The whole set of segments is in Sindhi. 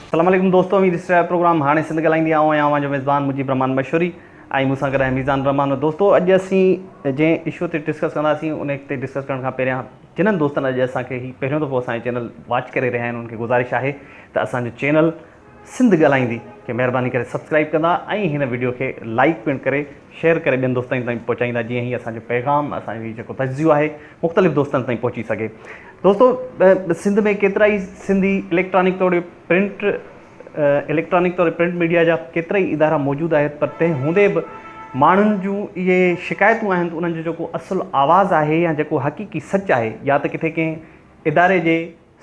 السلام عليڪم دوستو اوهين ڏسي رهيا آهيو پروگرام هاڻي سنڌ ڳالهائيندي آئون آهيان اوهان جو ميزبان مجيب الرحمان مشوري ۽ مون سان گڏ آهي ميزان الرحمان دوستو اڄ اسين جنهن اشو تي ڊسڪس ڪنداسين ان تي ڊسڪس ڪرڻ کان پهريان جنھن دوستن اڄ اسان کي هي پهريون دفعو اسان جو چينل واچ ڪري رهيا آهن انهن کي گذارش آهي ته اسان جو چينل سنڌ ڳالهائيندي کي مهرباني ڪري سبسڪرائب ڪندا ۽ هن وڊيو کي لائيڪ پڻ ڪري شيئر ڪري ٻين دوستن تائين پهچائيندا جيئن هي اسان جو پيغام اسان جو هي جيڪو تجزيو آهي مختلف دوستن تائين پهچي سگهي. دوستو سنڌ ۾ ڪيترائي سنڌي اليڪٽرانڪ توڙي پرنٽ اليڪٽرانڪ توڙي پرنٽ ميڊيا جا ڪيترائي ادارا موجود آهن پر تنهن هوندي به ماڻهن جون اهي شڪايتون آهن ته انهن جو جيڪو اصل آواز آهي يا جيڪو حقيقي سچ آهي يا ته ڪٿي ڪنهن اداري جي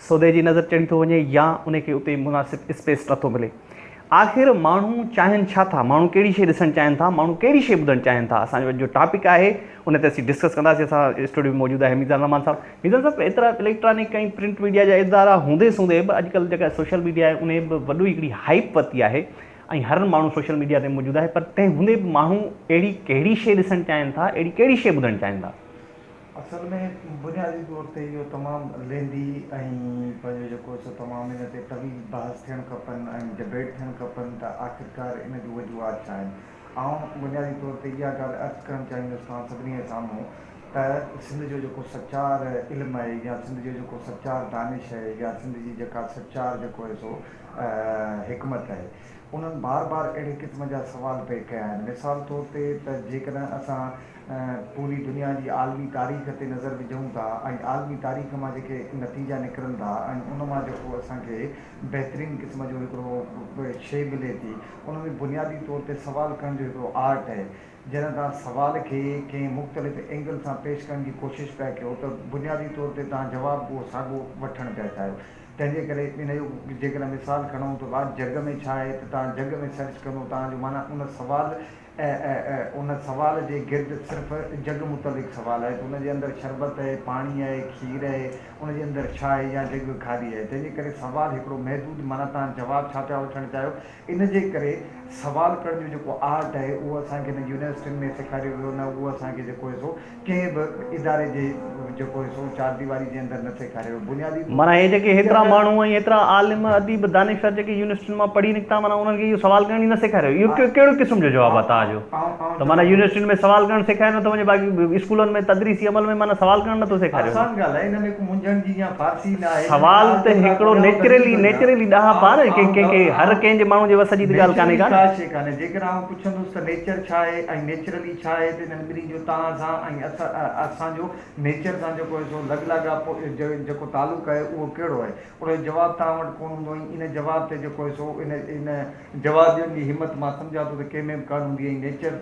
سودي جي نظر چڙهي ٿو وڃي يا ان کي اتي مناسب اسپيس نٿو ملي. آخر ماڻهو چاهين ڇا ٿا؟ ماڻهو ڪهڙي شيء ڏسڻ چاهين ٿا؟ ماڻهو ڪهڙي شيء ٻڌڻ چاهين ٿا؟ اسان جو اڄ جو ٽاپڪ آهي ان تي اسين ڊسڪس ڪنداسين. اسان اسٽوڊيو ۾ موجود آهي ميزان الرحمان صاحب. ميزان صاحب ايترا اليڪٽرانڪ ۽ پرنٽ ميڊيا جا ادارا هوندي سوندي به اڄڪلهه جيڪا سوشل ميڊيا آهي انهي به وڏو هڪڙي هائپ ورتي آهي ۽ هر ماڻهو سوشل ميڊيا تي موجود آهي پر تنهن هوندي به ماڻهو اهڙي ڪهڙي شيء ڏسڻ چاهين ٿا؟ اهڙي ڪهڙي شيء ٻڌڻ چاهين ٿا؟ اصل ۾ بنيادي طور تي اهو تمام ليندي ۽ پنهنجو جيڪو سو تمام ان تي طويل بحث ٿيڻ کپن ۽ ڊبيٽ ٿيڻ کپن ته آخرڪار ان جون وجوهات ڇا آهن. آئون بنيادي طور تي اها ڳالهه عرض ڪرڻ چاهيندس توهان سڀني جي سامهون ته سنڌ جو جيڪو سچار علم آهي يا سنڌ جو جيڪو سچار دانش آهي يا سنڌ جي جيڪا سچار جيڪو آهي سو حڪمت آهي انهن بار بار اهڙي قسم جا سوال پئي ڪيا آهن. مثال طور تي ته جيڪڏهن اسان پوري دنيا جي عالمي تاريخ تي نظر وجهون ٿا ۽ عالمي تاريخ مان جيڪي نتيجا نڪرن ٿا ۽ ان مان جيڪو اسان کي بهترين قسم جو هڪڙو شيء ملي ٿي ان ۾ بنيادي طور تي سوال ڪرڻ جو هڪڙو آرٽ آهي. جڏهن توهان سوال کي ڪنهن مختلف اينگل سان پيش ڪرڻ جي ڪوشش پيا ڪيو ته بنيادي طور تي توهان جواب اهو ساڳو وٺڻ پيا چاهيو. تنهن جي ڪري ان جو جيڪڏهن مثال کڻون ته وا جڳ ۾ ڇا آهي ته توهان جڳ ۾ سرچ ڪندو توهان جو معنيٰ ان سوال ان سوال جي گرد صرف جڳ متعلق سوال آهي ته ان جي اندر شربت آهي، پاڻي آهي، کير آهي، ان جي اندر ڇا آهي يا جڳ خالي آهي. تنهن جي ڪري سوال هڪڙو محدود معنيٰ توهان جواب ڇا پيا وٺڻ چاهيو ان جي ڪري سوال ڪرڻ جو جيڪو آرٽ آهي اهو اسان کي نه يونيورسٽين ۾ سيکاريو ويو نه اهو اسان کي جيڪو آهي سو ڪنهن به اداري جي جيڪو آهي سو چارديواري جي اندر نه سيکاريو ويو بنيادي طور معنيٰ تي هي جيڪي اها هيترا ڳالهه ماڻهو ۽ هيترا عالم، اديب، دانشور جيڪي يونيورسٽين مان پڙهي نڪتا معنيٰ انهن کي اهو سوال ڪرڻ ئي نه سيکاريو ويو اهو ڪهڙو قسم جو جواب آهي توهان جو آئون ته معنيٰ چوان ٿو يونيورسٽين ۾ سوال ڪرڻ سيکاريو نٿو وڃي باقي اسڪولن ۾ تدريسي عمل ۾ معنيٰ سوال ڪرڻ نٿو سيکاريو وڃي. آسان ڳالهه آهي ان ۾ ڪو منجهڻ جي يا فارسي نه آهي ان ۾ سوال ته آلجبرا هڪڙو ڪونهي آئون نيچرلي دليل ٿو ڏيان نيچرلي ڏاهپ آهي آئون نه ڪنهن آئون ڪنهن کي هر آئون ڪنهن جي ماڻهو جي وس جي ته ڳالهه ڪانهي نيچرلي ڪا ڪا نه. شيء ڪانهي جيڪڏهن آئون پڇندس ته نيچر ڇا آهي ۽ نيچرلي ڇا آهي ته انهن ٻنهي جو توهان سان ۽ اسان جو نيچر سان جيڪو آهي سو لڳ لاڳاپو جيڪو تعلق آهي اهو ڪهڙو آهي ان جو جواب توهان وٽ ڪونه هوندو ۽ ان جواب تي جيڪو آهي سو ان ان جواب ڏيڻ جي همت مان سمجهان ٿو ته ڪنهن ۾ به ڪانه هوندي ۽ نيچر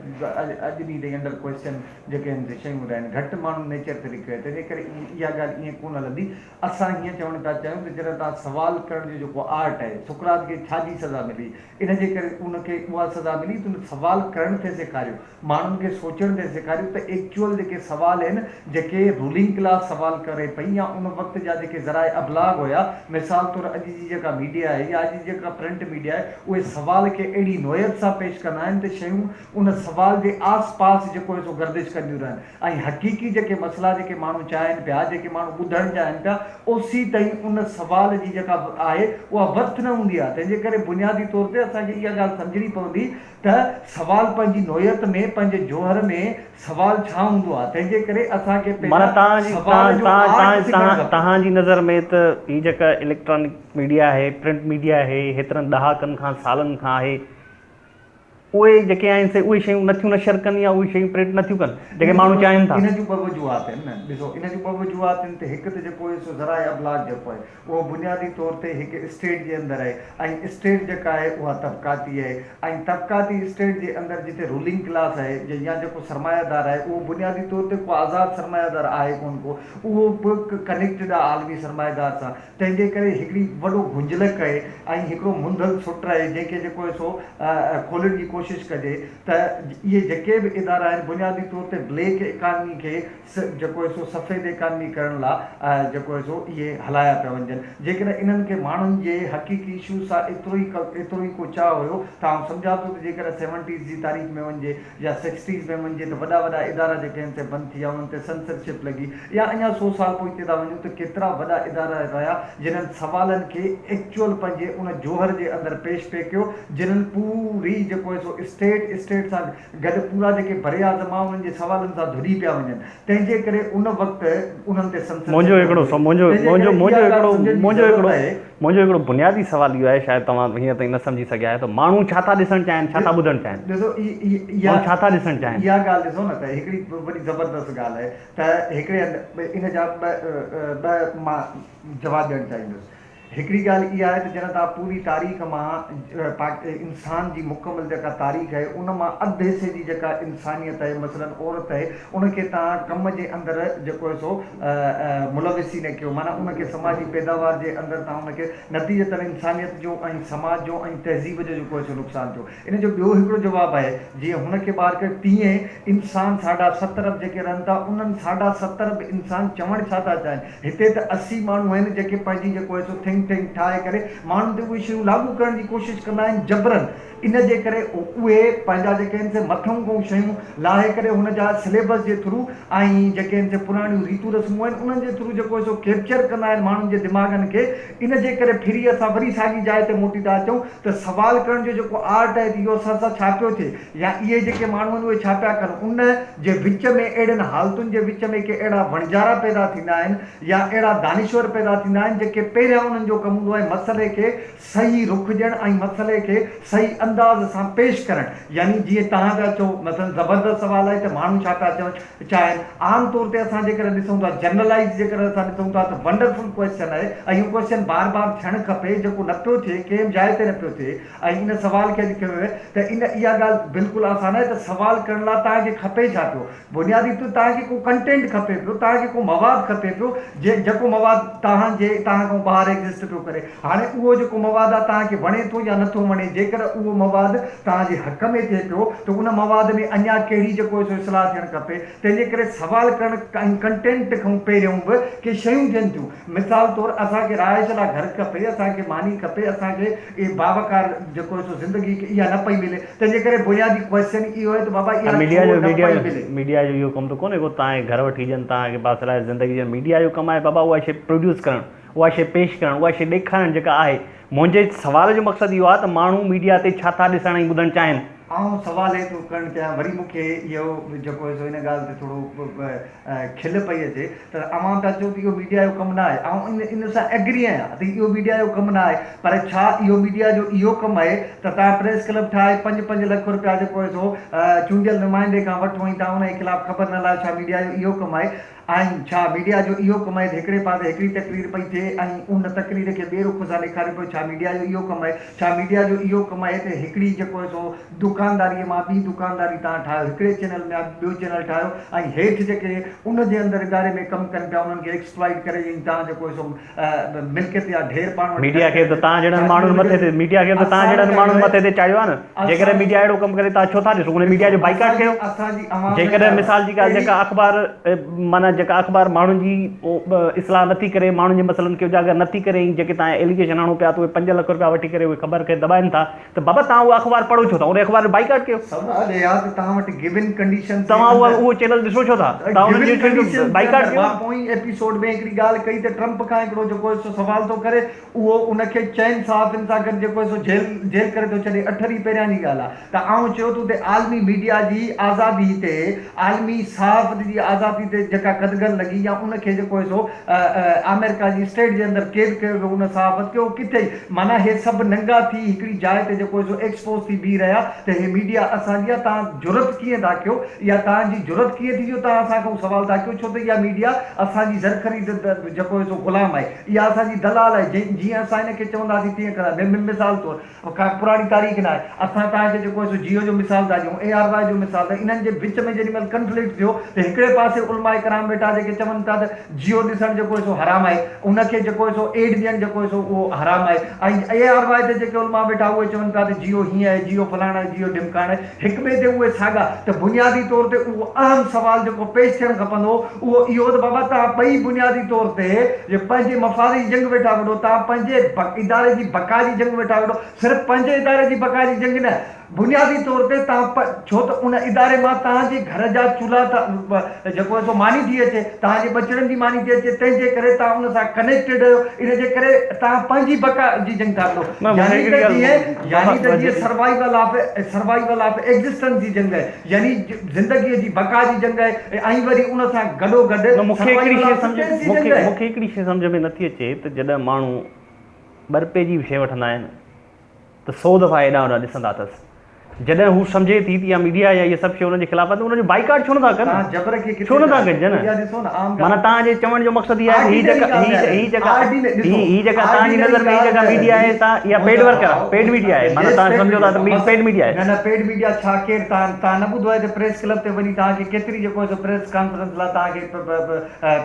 اڄ ڏينهن تائين انڊر ڪوئسچن جيڪي آهن سي شيون رهن گهٽ ماڻهن نيچر تي لکيو آهي تنهن جي ڪري اها ڳالهه ائين ڪونه هلندي اسان هيئن چوڻ پيا چاهيون ته جڏهن توهان سوال ڪرڻ جو جيڪو آرٽ آهي سقراط کي ڇا جي سزا ملي ان جي ڪري ان کي اها سزا ملي ته ان سوال ڪرڻ ٿي سيکاريو ماڻهن کي سوچڻ ٿي سيکاريو ته ايڪچوئل جيڪي سوال آهن جيڪي رولنگ ڪلاس سوال ڪري پئي يا ان وقت جا جيڪي ذرائع ابلاغ هيا مثال طور اڄ جي جيڪا ميڊيا آهي يا اڄ جي جيڪا پرنٽ ميڊيا آهي اهي سوال کي اهڙي نوعيت سان پيش ڪندا آهن ته شيون ان سوال جي آس پاس جيڪو آهي سو گردش ڪنديون رهن ۽ حقيقي جيڪي مسئلا جيڪي ماڻهو چاهين پيا جيڪي ماڻهو ٻڌڻ چاهين پيا اوسيتائين ان سوال جي جيڪا آهي اها وٿ نه هوندي آهي تنهن جي ڪري بنيادي طور تي اسان کي اها ڳالهه سمجهڻي پوندي ته سوال پنهنجي نوعيت ۾ پنهنجي جوهر ۾ سوال ڇا هوندو آهي تنهن جي ڪري اسان کي معنيٰ پهريان توهان جي سوال جو آرٽ سکڻ کپي. توهان جي نظر ۾ ته هي جيڪا اليڪٽرانڪ ميڊيا آهي پرنٽ ميڊيا آهي هيترن ڏهاڪن کان سالن کان آهي اهي جيڪي آهن سي اهي شيون نٿيون نشر ڪن يا اهي شيون پرنٽ نٿيون ڪن جيڪي ماڻهو چاهين ٿا. ان جون ٻه وجوهات آهن نه ڏسو ان جون ٻه وجوهات آهن ته هڪ ته جيڪو آهي سو ذرائع ابلاغ جيڪو آهي اهو بنيادي طور تي هڪ اسٽيٽ جي اندر آهي ۽ اسٽيٽ جيڪا آهي اها طبقاتي آهي ۽ طبقاتي اسٽيٽ جي اندر جتي رولنگ ڪلاس آهي يا جيڪو سرمايه دار آهي اهو بنيادي طور تي ڪو آزاد سرمايه دار آهي ڪونه ڪو اهو به ڪنيڪٽيڊ آهي عالمي سرمايه دار سان تنهن جي ڪري هڪڙي وڏو گهنجلڪ آهي ۽ هڪڙو منڌل سٽ آهي جنهن کي جيڪو آهي سو کولڻ جي ڪوشش ڪوشش ڪجي ته اهي جيڪي به ادارا آهن بنيادي طور تي بليڪ اڪانمي کي جيڪو آهي سو سفيد اڪانمي ڪرڻ لا جيڪو آهي سو اهي هلايا پيا وڃجن. جيڪڏهن انهن کي ماڻهن جي حقيقي اشوز سان ايترو ئي ايترو ئي ڪو چاهه هيو ته آئون سمجهان ٿو ته جيڪڏهن سيونٽيز جي تاريخ ۾ وڃجي يا سڪسٽيز ۾ وڃجي ته وڏا وڏا ادارا جيڪي آهن سي بند ٿي ويا انهن تي سنسرشپ لڳي يا اڃا سو سال پوئتي ٿا وڃون ته ڪيترا وڏا ادارا رهيا جنھن سوالن کي ايڪچوئل پنھنجي ان جوھر جي اندر پيش پئي ڪيو جنھن پوري جيڪو آھي سو اسٽيٽ اسٽيٽ سان گڏ پورا جيڪي براعظم آ انھن جي سوالن سان ڌڏي پيا وڃن تنھن جي ڪري ان وقت انھن تي منھنجو سنسرشپ ھڪڙو لڳي سو منھنجو تنھن جي منھنجو ڪري منھنجو اھا ڳالھ ھڪڙو سمجھڻ جي منھنجو ضرورت ھڪڙو آھي. منھنجو ھڪڙو بنيادي سوال اھو آھي شايد توھان ھينئر تائين نه سمجھي سگھيا آھيو ته ماڻھو ڇا ٿا ڏسڻ چاھين ڇا ٿا ٻڌڻ چاھين ڏسو ماڻھو ڇا ٿا ڏسڻ چاھين. اھا ڳالھ ڏسو نه ته ھڪڙي وڏي زبردست ڳالھ آھي ته ھڪڙي ھنڌ ان جا ٻه ٻه مان جواب ڏيڻ چاهيندس. هڪڙي ڳالهه اها آهي ته جڏهن توهان پوري تاريخ مان انسان جي مڪمل جيڪا تاريخ آهي ان مان اڌ حصي جي جيڪا انسانيت آهي مثلاً عورت آهي ان کي توهان ڪم جي اندر جيڪو آهي سو ملوث ئي نه ڪيو معنيٰ ان کي سماجي پيداوار جي اندر توهان ان کي نتيجتاً انسانيت جو ۽ سماج جو ۽ تهذيب جو جيڪو آهي سو نقصان ٿيو. ان جو ٻيو هڪڙو جواب آهي جيئن هن کي ٻاهر ڪڍ تيئن انسان ساڍا ست ارب جيڪي رهن ٿا انهن ساڍا ست ارب انسان چوڻ ڇا ٿا چاهين هتي ته 80 ماڻهو آهن جيڪي پنهنجي جيڪو آهي سو ٿنڪ ٽينڪ ٺاهي ڪري ماڻهن تي اهي شيون لاڳو ڪرڻ جي ڪوشش ڪندا آهن جبرن ان جي ڪري اهي پنهنجا جيڪي آهن سي مٿئون کان شيون لاهي ڪري هن جا سليبس جي ٿرو ۽ جيڪي آهن سي پراڻيون ريتون رسمون آهن انهن جي ٿرو جيڪو آهي سو ڪيپچر ڪندا آهن ماڻهن جي دماغن کي ان جي ڪري ڦري اسان وري ساڳي جاء تي موٽي ٿا اچون ته سوال ڪرڻ جو جيڪو آرٽ آهي ته اهو اسان سان ڇا پيو ٿئي يا اهي جيڪي ماڻهو آهن اهي ڇا پيا ڪن ان جي وچ ۾ اهڙين حالتن جي وچ ۾ ڪي اهڙا وڻجارا پيدا ٿيندا آهن يا اهڙا دانشور پيدا ٿيندا آهن جيڪي پهريان انهن جو ڪم هوندو آهي مسئلي کي صحيح رخ ڏيڻ ۽ مسئلي کي صحيح انداز سان پيش ڪرڻ يعني جيئن توهان پيا چئو مثلا زبردست سوال آهي ته ماڻهو ڇا پيا چون چاهين عام طور تي اسان جيڪڏهن ڏسون ٿا جنرلائيز جيڪڏهن اسان ڏسون ٿا ته ونڊرفل ڪوئسچن آهي ۽ اهو ڪوئسچن بار بار ٿيڻ کپي جيڪو نه پيو ٿئي ڪنهن به جاء تي نه پيو ٿئي ۽ ان سوال کي اڄ کنيو ويو ته ان اها ڳالهه بلڪل آسان آهي ته سوال ڪرڻ لاء توهان کي کپي ڇا پيو بنيادي طور توهان کي ڪو ڪنٽينٽ کپي پيو توهان کي ڪو مواد کپي پيو جي جيڪو مواد توهان جي توهان کان ٻاهر ايگزسٽ پيو ڪري هاڻي اهو جيڪو مواد آهي توهان کي وڻي ٿو يا نٿو وڻي جيڪڏهن اهو مواد توهان جي حق ۾ ٿئي پيو ته ان مواد ۾ اڃا ڪهڙي جيڪو آهي سو اصلاح ٿيڻ کپي تنهن جي ڪري سوال ڪرڻ ۽ ڪنٽينٽ کان پهريون به ڪي شيون ٿين ٿيون مثال طور اسان کي رهائش لاء گهر کپي اسان کي ماني کپي اسان کي اهي باوقار جيڪو آهي سو زندگي اها نه پئي ملي تنهن جي ڪري بنيادي ڪوئسچن اهو آهي ته بابا اها ميڊيا ڇو جو نه ميڊيا پئي جو ملي. ميڊيا جو اهو ڪم ته ڪونهي ڪو توهان کي گهر وٺي ڏين توهان کي باصلاحيت زندگي ڏين ميڊيا جو ڪم آهي بابا اها شيء پروڊيوس ڪرڻ اها شيء پيش ڪرڻ، اها شيء ڏيکارڻ جيڪا آهي. منهنجي سوال جو مقصد اهو آهي ته ماڻهو ميڊيا تي ڇا ٿا ڏسڻ ۽ ٻڌڻ چاهين؟ آئون سوال هي ٿو ڪرڻ چاهيان وري مون کي اهو جيڪو آهي سو ان ڳالهه تي ٿورو کل پئي اچي ته اوهان پيا چئو ته اهو ميڊيا جو ڪم نه آهي. آئون ان ان سان ايگري آهيان ته اهو ميڊيا جو ڪم نه آهي پر ڇا اهو ميڊيا جو اهو ڪم آهي ته توهان پريس ڪلب ٺاهي پنج پنج لک رپيا جيڪو آهي سو چونڊيل نمائندي کان وٺو ۽ توهان ان جي خلاف خبر نه لاهيو ڇا ميڊيا جو اهو ڪم آهي؟ ۽ ڇا ميڊيا جو اهو ڪم آهي ته هڪڙي پاسي هڪڙي تقرير پئي ٿئي ۽ ان تقرير کي ٻئي رخ سان ڏيکاريو پيو ڇا ميڊيا جو اهو ڪم آهي ڇا ميڊيا جو اهو ڪم آهي ته هڪڙي جيڪو آهي سو دڪانداري مان ٻي دڪانداري تان ٺاهيو هڪڙي چينل ۾ ٻيو چينل ٺاهيو ۽ هيٺ جيڪي ان جي اندر اداري ۾ ڪم ڪن پيا انهن کي ايڪسپلائيٽ ڪري ۽ تان جيڪو آهي سو ملڪيت جا ڍير پاڻ وٽ ميڊيا کي ته توهان جهڙن ماڻهن مٿي تي ميڊيا کي ته توهان جهڙن ماڻهن مٿي تي چاڙهيو آهي نه جيڪڏهن ميڊيا اهڙو ڪم ڪري توهان ڇو ٿا ڏسو ان ميڊيا جو بائيڪاٽ ڪيو جيڪڏهن مثال جي ڳالهه جيڪا اخبار معنيٰ جيڪا اخبار ماڻهن جي اصلاح نٿي ڪري ماڻهن جي مسئلن کي اجاگر نٿي ڪري ۽ جيڪي توهان ايليگيشن هڻو پيا ته اهي 5 لک رپيا وٺي ڪري اهي خبر کي دٻائن ٿا ته بابا توهان اها اخبار پڙهو ڇو ٿا ان اخبار جو بائيڪاٽ ڪيو. سوال اهي آ ته توهان وٽ گيون ڪنڊيشنز جي توهان اها اندر اهو چينل ڏسو ڇو ٿا توهان انهن گيون جي چينل جو ڪنڊيشنز جي بائيڪاٽ اندر ڪيو. مان پوئين ايپيسوڊ ۾ هڪڙي ڳالهه ڪئي ته ٽرمپ کان هڪڙو جيڪو آهي سو سوال ٿو ڪري اهو ان کي چئن صحافين سان گڏ جيڪو آهي سو جيل جيل ڪري ٿو ڇڏي اٺ ڏينهن پهريان جي ڳالهه آ ته آئون چيو ته اتي عالمي ميڊيا جي آزادي تي عالمي صحافت جي آزادي تي جيڪا قدغن لڳي يا ان کي جيڪو آهي سو آمريڪا جي اسٽيٽ جي اندر قيد ڪيو ويو ان صحافت کي اهو ڪٿي معنيٰ هي سڀ ننگا ٿي هڪڙي جاء تي جيڪو آهي سو ايڪسپوز ٿي بيهي رهيا ته هي ميڊيا اسان جي آهي توهان جرئت ڪيئن ٿا ڪيو يا توهان جي جرئت ڪيئن ٿي جو توهان اسان کان سوال ٿا ڪيو ڇو ته اها ميڊيا اسان جي زرخريد جيڪو آهي سو غلام آهي اها اسان جي دلال آهي جيئن اسان هن کي چونداسين تيئن ڪندا مثال طور ڪا پراڻي تاريخ ناهي. اسان توهان کي جيڪو آهي سو جيو جو مثال ٿا ڏيون، اي آر وائي جو مثال ته انهن جي وچ ۾ جيڏي مهل ڪنفلڪٽ ٿيو ته هڪڙي پاسي علماء ڪرام ويٺا جيڪي چون پيا ته جيو ڏسڻ جيڪو آهي سو حرام آهي، ان کي جيڪو آهي سو ايڊ ڏيڻ جيڪو آهي سو اهو حرام آهي ۽ اي آر وائي تي جيڪي علماء ويٺا اهي چون پيا ته جيو هيئن آهي، جيو فلاڻ آهي، جيو. اهو ڍمڪائڻ هڪ ٻئي تي اهي ساڳا ته بنيادي طور تي اهو اهم سوال جيڪو پيش ٿيڻ کپندو اهو اهو ته بابا توهان ٻئي بنيادي طور تي جي پنهنجي مفاد جي جنگ ويٺا وڙهو توهان پنهنجي اداري جي بقا جي جنگ ويٺا وڙهو صرف پنهنجي اداري جي بقا جي جنگ نه بنيادي طور تي توهان ڇو ته ان اداري مان توهان جي گهر جا چولها ته جيڪو آهي سو ماني ٿي اچي، توهان جي ٻچڙن جي ماني ٿي اچي، تنهن جي ڪري توهان ان سان ڪنيڪٽيڊ آهيو، ان جي ڪري توهان پنهنجي بقا جي جنگ ٿا وڙهو. يعني ته جيئن يعني ته جيئن survival of survival of existence جي جنگ آهي، يعني زندگيء جي بقا جي جنگ آهي ۽ وري ان سان گڏوگڏ نه مون کي هڪڙي سروائيول شيء آف سمجهه سسٽينس جي مون کي جنگ آهي. مون کي هڪڙي شيء سمجهه ۾ نٿي اچي ته جڏهن ماڻهو ٻه رپئي جي به شيء وٺندا آهن ته سو دفعا هيڏانهن هوڏانهن ڏسندا اٿس. جڏهن هو سمجهي ٿي ته اها ميڊيا يا اهي سڀ شيون انهن جي خلاف آهن ته ان جو بائيڪاٽ ڇو نٿا ڪن؟ توهان جبر کي ڇو ڪٿي نٿا ٿا ڪجن؟ اها ڏسو نه عام معنيٰ ڳالهه توهان جي چوڻ جو مقصد اهو آهي ته هي آرڊينري جيڪا ڳالهه هي آهي هي جيڪا آرڊينري هي ڏسو هي جيڪا توهان جي آرڊينري نظر ۾ هي ڳالهه جيڪا ميڊيا آهي سا اها منهنجا پيڊ ورڪر ڀاء آهي پيڊ ميڊيا آهي معنيٰ يس توهان پيڊ سمجهو ٿا ميڊيا ته بس پيڊ ميڊيا آهي. نه نه پيڊ ميڊيا ڇا ڪير توهان توهان نه ٻڌو آهي ته پريس ڪلب تي وڃي توهان کي ڪيتري جيڪو آهي سو پريس ڪانفرنس لاء توهان کي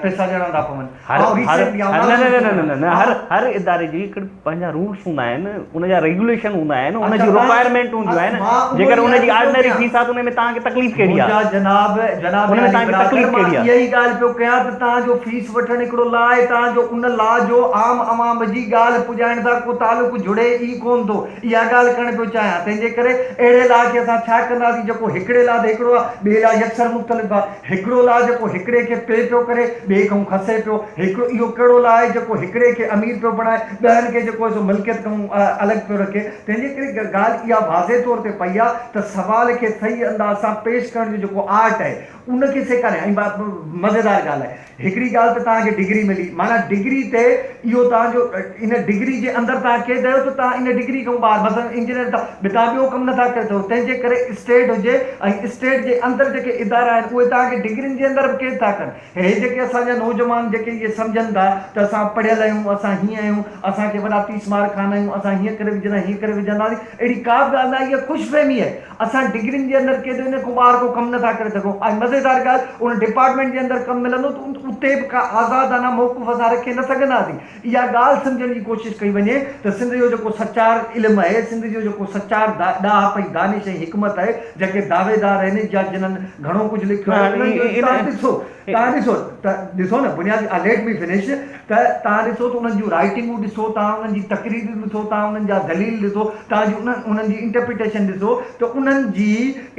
پئسا ڏيڻا ٿا پون هر آئون هر ريسينٽلي آئون نه نه نالو نه نٿو نه نه کڻان نه هر آئون هر اداري جي هڪڙي پنهنجا رولس هوندا آهن ان جا ريگيوليشن هوندا آهن ان اڇا جون تان رڪوائرمينٽ هونديون آهن مان اهو جيڪر ئي ان جي عرض پيو آرڊنري ڪيان فيس آهي ته ان ۾ توهان کي تڪليف ڪهڙي آهي منهنجا جناب جناب ان ۾ عالي توهان کي برادر تڪليف مان ڪهڙي آهي اها ئي ڳالهه پيو ڪيان ته توهان جو فيس وٺڻ هڪڙو لا آهي توهان جو ان لا جو عام عوام جي ڳالهه پڄائڻ سان ڪو تعلق جڙي ئي ڪونه ٿو اها ڳالهه ڪرڻ پيو چاهيان تنهن جي ڪري اهڙي لا کي اسان ڇا ڪنداسين جيڪو هڪڙي لا ته هڪڙو آهي ٻئي لا يڪسر مختلف آهي هڪڙو لا جيڪو هڪڙي کي پي پيو ڪري، ٻئي کئون کسي پيو. هڪڙو اهو ڪهڙو لا آهي جيڪو هڪڙي کي امير پيو بڻائي، ڏهن کي جيڪو آهي سو ملڪيت کئون الڳ پيو رکي. تنهن جي ڪري ڳالهه اها واضح طور تي پئي آهي ته سوال کي صحيح انداز سان پيش ڪرڻ جو جيڪو آرٽ آهي، ان کي سيکارين ۽ مزيدار ڳالهه آهي. هڪڙي ڳالهه ته توهان کي ڊگري ملي، معنيٰ ڊگري تي اهو توهان جو ان ڊگري جي اندر توهان قيد آهيو ته توهان ان ڊگري کان ٻاهر مثلاً انجنيئر توهان به توهان ٻيو ڪم نٿا ڪري سگهو تنهن جي ڪري اسٽيٽ هجي ۽ اسٽيٽ جي اندر جيڪي ادارا آهن اهي توهان کي ڊگرين جي اندر به قيد ٿا ڪن. هي جيڪي اسان جا نوجوان جيڪي اهي سمجهن ٿا ته اسان پڙهيل آهيون اسان هيئن آهيون اسان کي وڏا تيس مار خانا آهيون اسان هيئن ڪري وجهندا هيئن ڪري وجهنداسين اهڙي ڪا به ڳالهه ناهي اها خوش فهمي آهي. اسان ڊگرين جي اندر قيد ان کان ٻاهر ڪو ڪم نٿا ڪري سگهون ۽ مزيدار ڳالهه ان ڊپارٽمينٽ جي اندر ڪم ملندو ته اتي به ڪا آزادانه موقف اسان رکي نه سگهنداسين. اها ڳالهه سمجهڻ جي ڪوشش ڪئي وڃي ته سنڌ جو جيڪو سچار علم آهي، سنڌ جو جيڪو سچار ڏاهپ ۽ دانش ۽ حڪمت آهي، جيڪي دعويدار آهن يا جنھن گهڻو ڪجهه لکيو آهي انهن جو توهان ڏسو توهان ڏسو ته ڏسو نه بنيادي ليٽ مي فنش ته توهان ڏسو ته انهن جون رائيٽنگون ڏسو توهان انهن جي تقريرون ڏسو توهان انهن جا دليل ڏسو توهان جي انهن انهن جي انٽرپريٽيشن ڏسو ته انهن جي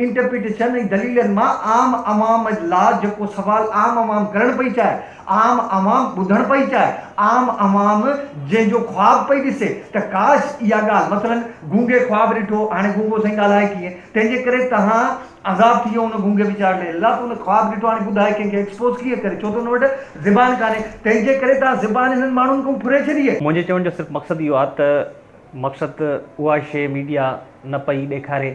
انٽرپريٽيشن ۽ دليلن مان عام عوام لا جيڪو سوال عام عوام ڪرڻ پئي چاهي عام عوام ٻڌڻ پئي چاهي عام عوام جنهن جو خواب پئي ڏسي ته ڪاش اها ڳالهه مثلاً گونگي خواب ڏٺو هاڻي گونگو سائين ڳالهائي ڪيئن تنهن جي ڪري توهان عذاب ٿي ويو ان گونگي ويچاري لاء الله تون ان خواب ڏٺو هاڻي ٻڌاء ڪنهن کي ايڪسپوز ڪيئن ڪري ڇو ته ان وٽ زبان ڪانهي تنهن جي ڪري توهان زبان انهن ماڻهن کان ڦري ڇڏي آهي. منهنجي چوڻ جو صرف مقصد اهو آهي ته مقصد اها شيء ميڊيا نه پئي ڏيکاري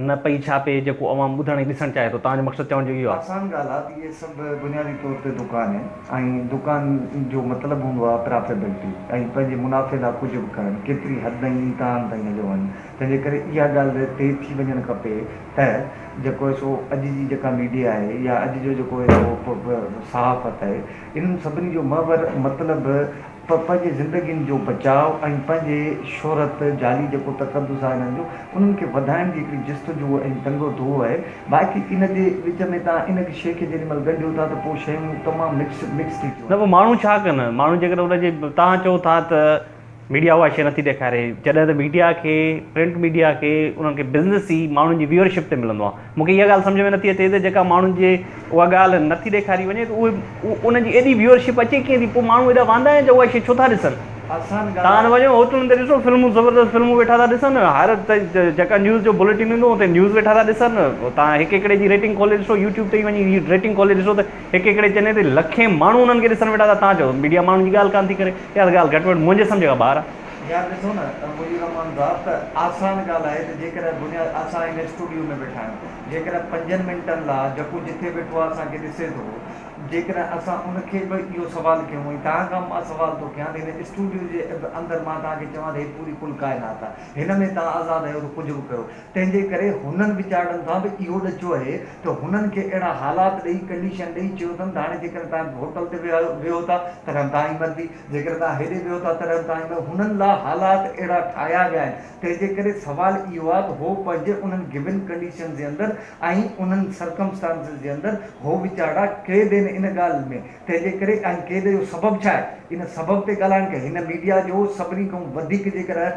نه پئي ڇاپي جيڪو عوام ٻڌڻ ۽ ڏسڻ چاهي ٿو توهان جو مقصد چوڻ جو اهو آهي. آسان ڳالهه آهي ته اهي سڀ بنيادي طور تي دڪان آهن ۽ دڪان جو مطلب هوندو آهي پرافيبلٽي ۽ پنهنجي منافعي لاء ڪجهه به ڪرڻ ڪيتري حد تائين انتهائن تائين هليو وڃن تنهن جي ڪري اها ڳالهه طئي ٿي وڃڻ کپي ته جيڪو آهي سو اڄ جي جيڪا ميڊيا آهي يا اڄ جو جيڪو آهي سو صحافت آهي انهن سڀني جو محور مطلب پنهنجي زندگين جو بچاء ۽ پنهنجي شهرت جعلي جيڪو تقدس آهي انهن جو انهن کي وڌائڻ جي هڪڙي جستجو ۽ تنگ و دو آهي باقي ان جي وچ ۾ توهان ان شيء کي جيڏي مهل ڳنڍيو ٿا ته پوء شيون تمام مڪس مڪس ٿي ٿيون نه پوء ماڻهو ڇا ڪن ماڻهو جيڪڏهن ان جي توهان چئو ٿا ته ميڊيا اها شيء نٿي ڏيکاري جڏهن ته ميڊيا کي پرنٽ ميڊيا کي انهن کي بزنس ئي ماڻهن جي ويورشپ تي ملندو آهي مون کي اها ڳالهه سمجهه ۾ نٿي اچي ته جيڪا ماڻهن جي اها ڳالهه نٿي ڏيکاري وڃي ته اهي انهن جي ايڏي ويورشپ اچي ڪيئن ٿي پوء ماڻهو ايڏا واندا آهن جو اها شيء ڇو ٿا ڏسن آسان ڳالهه تان آهي. وڃو هوٽلن تي ڏسو فلمون زبردست فلمون ويٺا ٿا ڏسن هر جيڪا نيوز جو بليٽن ايندو اتي نيوز ويٺا ٿا ڏسن تان هڪ هڪڙي جي ريٽنگ کولي ڏسو يوٽيوب تي ئي وڃي ريٽنگ کولي ڏسو ته هڪ هڪڙي چينل تي لکين ماڻهو انهن کي ڏسن ويٺا ٿا تان چئو ميڊيا ماڻهن جي ڳالهه ڪانه ٿي ڪري اها ته ڳالهه گهٽ وڌ منهنجي سمجهه کان ٻاهر آهي. يار ڏسو نه مجيب الرحمان صاحب ته آسان ڳالهه آهي ته جيڪڏهن بنياد اسان هن اسٽوڊيو ۾ ويٺا آهيون جيڪڏهن پنجن منٽن لا جيڪو جٿي ويٺو آهي اسان کي ڏسي ٿو جيڪڏهن اسان ان کي به اهو سوال ڪيون ۽ توهان کان به مان سوال ٿو ڪيان ته هن اسٽوڊيو جي به اندر مان توهان کي چوان ته هي پوري ڪل ڪائنات آهي هن ۾ توهان آزاد آهيو ته ڪجهه به ڪيو تنهن جي ڪري هنن ويچارڙن سان به اهو ڏچو اهي ته هنن کي اهڙا حالات ڏئي ڪنڊيشن ڏئي چيو اٿن ته هاڻي جيڪڏهن توهان هوٽل تي ويهو ٿا تڏهن به توهان جي مرضي جيڪڏهن توهان هيڏي ويهو ٿا تڏهن به توهان جي مرضي هنن لا حالات اهڙا ٺاهيا ويا آهن تنهن جي ڪري سوال اهو آهي ته هو پنهنجي انهن گون ڪنڊيشنز جي اندر ۽ انهن سرڪمسٽانسز جي اندر هو ويچارڙا قيد آهن ان ڳالهه ۾ تنهن جي ڪري ۽ قيد جو سبب ڇا آهي ان سبب تي ڳالهائڻ کي هن ميڊيا جو سڀني کان وڌيڪ جيڪڏهن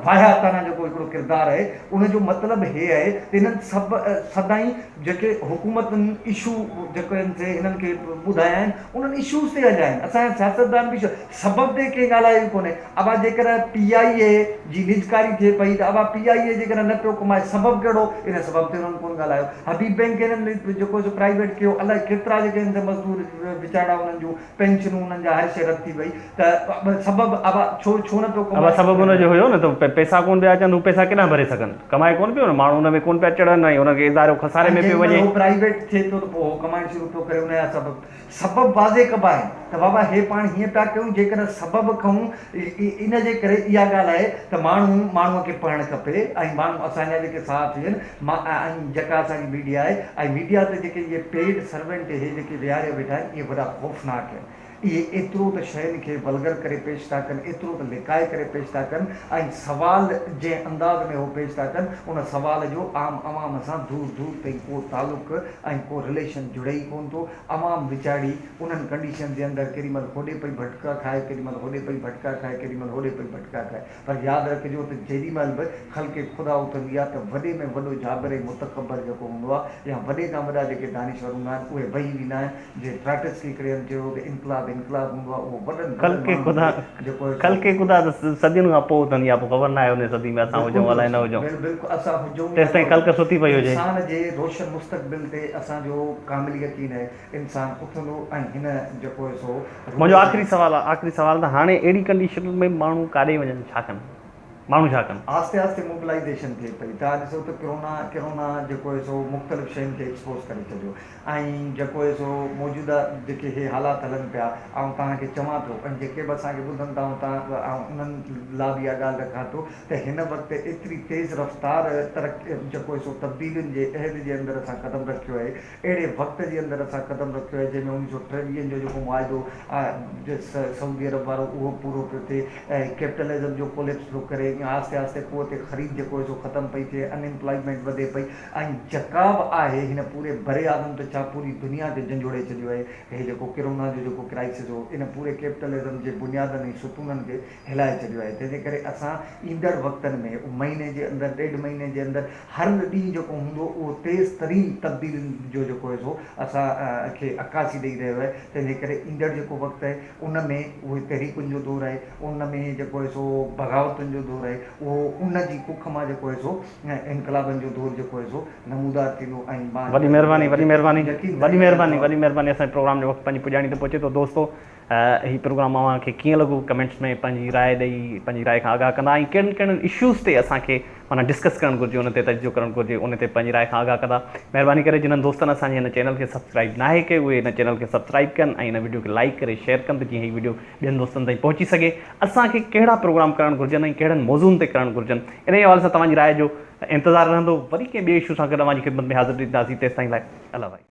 واهياتانه جيڪو هڪڙو ڪردار آهي ان جو مطلب هي آهي ته انهن سڀ سدائين جيڪي حڪومتن اشو جيڪي آهن سي هنن کي ٻڌايا آهن انهن اشوز تي هليا آهن اسان جا سياستدان به سبب تي ڪنهن ڳالهايو ئي ڪونهي. ابا جيڪڏهن پي آء اي جي نجڪاري ٿئي پئي ته ابا پي آء اي جيڪڏهن نه پيو ڪمائي سبب ڪهڙو؟ ان سبب تي انهن ڪونه ڳالهايو. حبيب بئنڪ هنن جيڪو سو پرائيويٽ ڪيو الائي ڪيترا جيڪي هن تي مزدور ويچارا انهن جون پينشنون انهن جا هر شيء رد ٿي وئي ته سبب ابا ڇو ڇو نه پيو ابا ڪمائي سبب ان جو هيو نه ته پئسا ڪونه پيا اچن هو پئسا ڪيڏانهن ڀري سگهن ڪمائي ڪونه پيو نه ماڻهو ان ۾ ڪونه پيا چڙهن ۽ انهن کي ادارو خساري ۽ ۾ پيو جيڏي مهل وڃي. هو پرائيويٽ ٿئي پيو ته پوء هو ڪمائڻ شروع پيو ڪري ان جا سبب سبب واضح ڪبا آهن ته بابا هي پاڻ هيئن پيا ڪيون جيڪڏهن سبب کئون ان جي ڪري اها ڳالهه آهي ته ماڻهو ماڻهوء کي پڙهڻ کپي ۽ ماڻهو اسان جا جيڪي صحافي آهن ۽ جيڪا اسان جي ميڊيا آهي ۽ ميڊيا تي جيڪي اهي پيڊ سرونٽ اهي جيڪي ويهاريا ويٺا آهن اهي وڏا خوفناڪ آهن اهي ايترو ته شين کي ولگر ڪري پيش ٿا ڪن ايترو ته لڪائي ڪري پيش ٿا ڪن ۽ سوال جنهن انداز ۾ هو پيش ٿا ڪن ان سوال جو عام عوام سان دور دور تائين ڪو تعلق ۽ ڪو رليشن جڙي ئي ڪونه ٿو. عوام ويچاري انهن ڪنڊيشن جي اندر ڪيڏي مهل هوڏي پئي ڀٽڪا کائي ڪيڏي مهل هوڏي پئي ڀٽڪا کائي ڪيڏي مهل هوڏي پئي ڀٽڪا کائي پر ياد رکجو ته جيڏي مهل به خلق خدا اٿندي آهي ته وڏي ۾ وڏو جابر ۽ متڪبر جيڪو هوندو آهي يا وڏي کان وڏا جيڪي دانشور هوندا آهن اهي وهي ويندا آهن جي ٽراٽسڪي هڪڙي هنڌ چيو هو ته انقلاب انقلاب هوندو آهي اهو وڏن وڏن خلق ماڻهن خدا کي جيڪو آهي سو خلق خدا ته صدين کان پوء اٿندي آهي پوء خبر ناهي ان صدي ۾ اسان بلڪل هجون الائي درست نه هجون بلڪل اسان هجون يا نه تيستائين هجون خلق ستي پئي هجي. انسان جي روشن مستقبل تي اسان جو ڪامل يقين آهي انسان اٿندو ۽ هن جيڪو آهي سو منهنجو روڊ آخري سوال آهي آخري سوال ته هاڻي اهڙي ڪنڊيشن ۾ ماڻهو ڪاڏي وڃن ڇا ڪن ماڻهو ڇا ڪن. آهستي آهستي موبلائيزيشن ٿئي پئي توهان ڏسو ته ڪرونا ڪرونا جيڪو آهي سو مختلف شين کي ايڪسپوز ڪري ڇڏيو ۽ جيڪو آهي سو موجوده جيڪي هي حالات هلن پيا آئون توهان کي چوان ٿو ۽ جيڪي به اسان کي ٻڌن ٿا آئون توهان آئون انهن لا به اها ڳالهه رکان ٿو ته هن وقت ايتري تيز رفتار ترقي جيڪو آهي سو تبديلين جي عهد جي اندر اسان قدم رکيو آهي اهڙي وقت جي اندر اسان قدم رکيو آهي جنهن ۾ اڻويهه سو ٽيويهن جو جيڪو معاهدو سعودي عرب وارو اهو پورو پيو ٿئي ۽ ڪيپٽلزم جو ڪوليپس پيو ڪري ۽ آهستي آهستي قوت خريد جيڪو آهي سو ختم پئي ٿئي ان ايمپلائمينٽ وڌي پئي ۽ جيڪا به آهي هن پوري براعظم ته ڇا پوري دنيا کي جنجهوڙي ڇڏيو آهي. هي جيڪو ڪرونا جو جيڪو ڪرائسس هو ان پوري ڪيپٽلزم جي بنيادن ۽ ستونن کي هلائي ڇڏيو آهي. تنهن جي ڪري اسان ايندڙ وقتن ۾ مهيني جي اندر ڏيڍ مهيني جي اندر هر ڏينهن جيڪو هوندو اهو تيز ترين تبديلين جو جيڪو آهي سو اسان کي عڪاسي ڏئي رهيو آهي. تنهن جي ڪري ايندڙ جيڪو وقت آهي ان ۾ اهي تحريڪن جو دور آهي ان ۾ جيڪو آهي سو بغاوتن جو دور آهي اهو ان جي ڪک مان جيڪو آهي سو انقلابن جو دور جيڪو آهي سو نمودار ٿيندو ۽ مان وڏي مهرباني وڏي مهرباني يقين وڏي ڪري مهرباني سگهان وڏي مهرباني اسان جي پروگرام جو وقت پنهنجي پڄاڻي تي پهچي ٿو دوستو هي پروگرام اوهان کي ڪيئن لڳو ڪمينٽس ۾ پنهنجي راء ڏئي پنهنجي راء کان آگاهه ڪندا ۽ ڪهڙن ڪهڙن اشوز تي اسان کي معنيٰ ڊسڪس ڪرڻ گهرجي ان تي تجزيو ڪرڻ گهرجي ان تي پنهنجي راء کان آگاهه ڪندا مهرباني ڪري جنھن دوستن اسان جي هن چينل کي سبسڪرائيب ناهي ڪيو اهي هن چينل کي سبسڪرائيب ڪن ۽ هن وڊيو کي لائيڪ ڪري شيئر ڪن ته جيئن هي وڊيو ٻين دوستن تائين پهچي سگهي اسان کي ڪهڙا پروگرام ڪرڻ گهرجن ۽ ڪهڙن موضوعن تي ڪرڻ گهرجن انهي حوالي سان توهان جي راء جو انتظار رهندو وري ڪنهن ٻئي اشو سان گڏ اوهان جي خدمت ۾ حاضر ٿينداسين تيستائين لاء الله ڀائي.